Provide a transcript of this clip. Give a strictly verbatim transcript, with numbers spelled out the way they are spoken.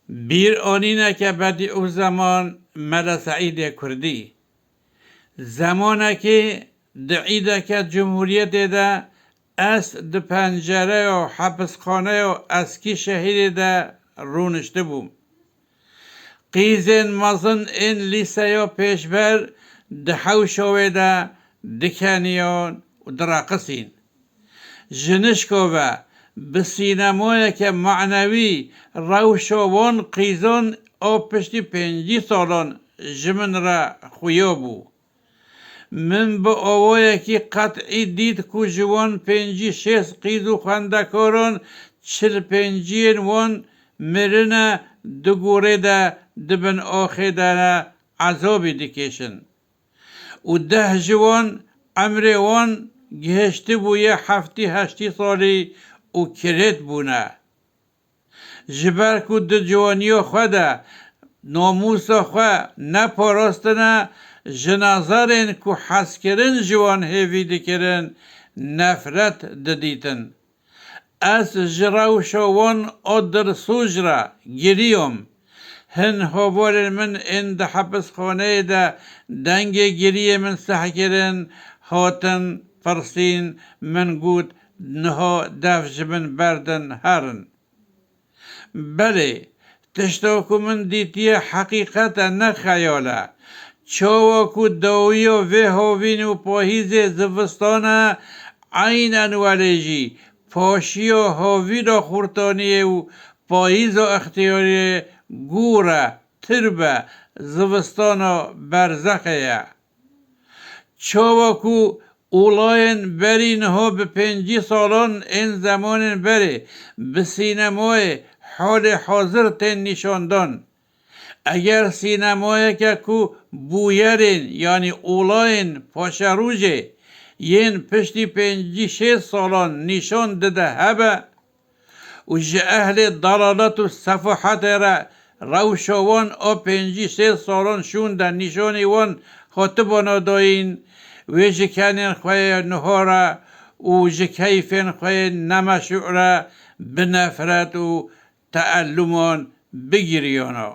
Bîranîneke Bedîûzeman Mele Seîdê Kurdî. Zemanekê di îdeke Cumhuriyetê de ez di pencereya hepisxaneya Eskîşehîrê de rûniştibûm. Qîzên mezin ên lîseya pêşber di hewşa wê de dikeniyan û direqisîn. Ji nişka ve bi sînemayeke manewî rewşa wan qîzan a piştî pêncî salan ji min re xuya bû. Min bi awayekî qet'î dît ku ji wan pêncî şêst qîz û xwendekaran çil pênciyên wan mirine di gorê de di bin axê de ne ezabî dikêşin. Û deh ji wan emrê wan gihiştibûye heftî heştî salî û kirêt bûne. Ji ber ku di ciwaniya xwe de namûsa xwe neparastine, ji nezarên ku hezkirin ji wan hêvî dikirin, nefret didîtin. Ez ji rewşa wan a dilsûj re giriyam. Hin havalên min ên di hepisxaneyê de dengê giriyê min seh kirin, hatin pirsîn, min got, niha dev ji min berdin, herin. Belê, tişta ku min dîtiye heqîqet e, ne xeyal e. Çawa ku dawiya vê havîn û payîzê zivistan e, eynen welê jî paşiya havîna xurtaniyê û payîza extiyariyê gûr e, tirb e, zivistana berzexê ye. Çawa ku olayên berî niha bi pêncî salan ên zemanên berê bi sînemayê halê hazir tên nîşandan. Eger sînemayeke ku bûyerên, yanî olayên paşerojê yên piştî pêncî şêst salan nîşan dide hebe, û ji ehlê dalalet û sefahetê re rewşa wan a pêncî sê salan şûn de nîşanî wan hatibana dayîn, wê ji kenên xwe yê niha re û ji keyfên xwe yê nemeşû re bi nefret û teelluman bigiriyana.